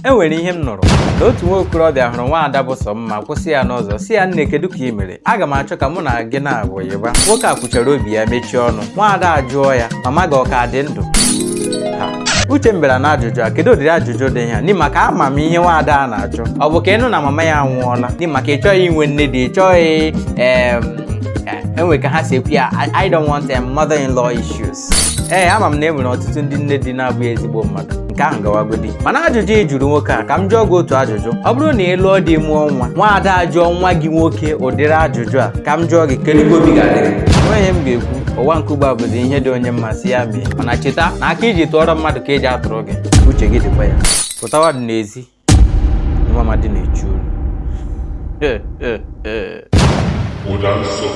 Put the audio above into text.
E nwere ihe m nụrụ na otu nwa okorobịa hụrụ nwaada bụ sọ mma, kwụsị ya n'ụzọ, sị ya, "Nne, kedu ka ị mere? Aga m achọ ka mụ na gị na-abụ yịba." Nwoke a kwuchara obi ya, mechie ọnụ. Nwaada ajụọ ya, "Mama gị ọ ka dị ndụ?" Ha, uche m bịara na ajụjụ a, kedu ụdịrị ajụjụ dị ya? N'i maka ama m ihe nwaada a na-achọ. Ọ bụ ka ịnụ na mama ya anwụọla, n'i maka ị chọghị inwe nne dị, ị chọghị enwe ka ha si ekwu ya, I don't want mother in law issues." Ee, ama m na e nwere ọtụtụ ndị nne di na-abụghị ezigbo mmadụ. Nke ahụ gawagodi. Mana ajụjụ ị jụrụ nwoke a, ka m jụọ gị otu ajụjụ. Ọ bụrụ na ị lụọ di, mụọ nwa, nwaada ajụọ nwa gị nwoke ụdịrị ajụjụ a, ka m jụọ gị, kedu ka obi ga-adị gị? Enweghị ihe m ga-ekwu. Ụwa nke ugbu a bụzi ihe dị onye mma si ya mee. Mana cheta na aka iji tụọrọ mmadụ ka eji atụrụ gị. Uche gị dịkwa ya. Pụtawa dị n'ezi, nwa amadi na-echu unu. Ụda nsọ.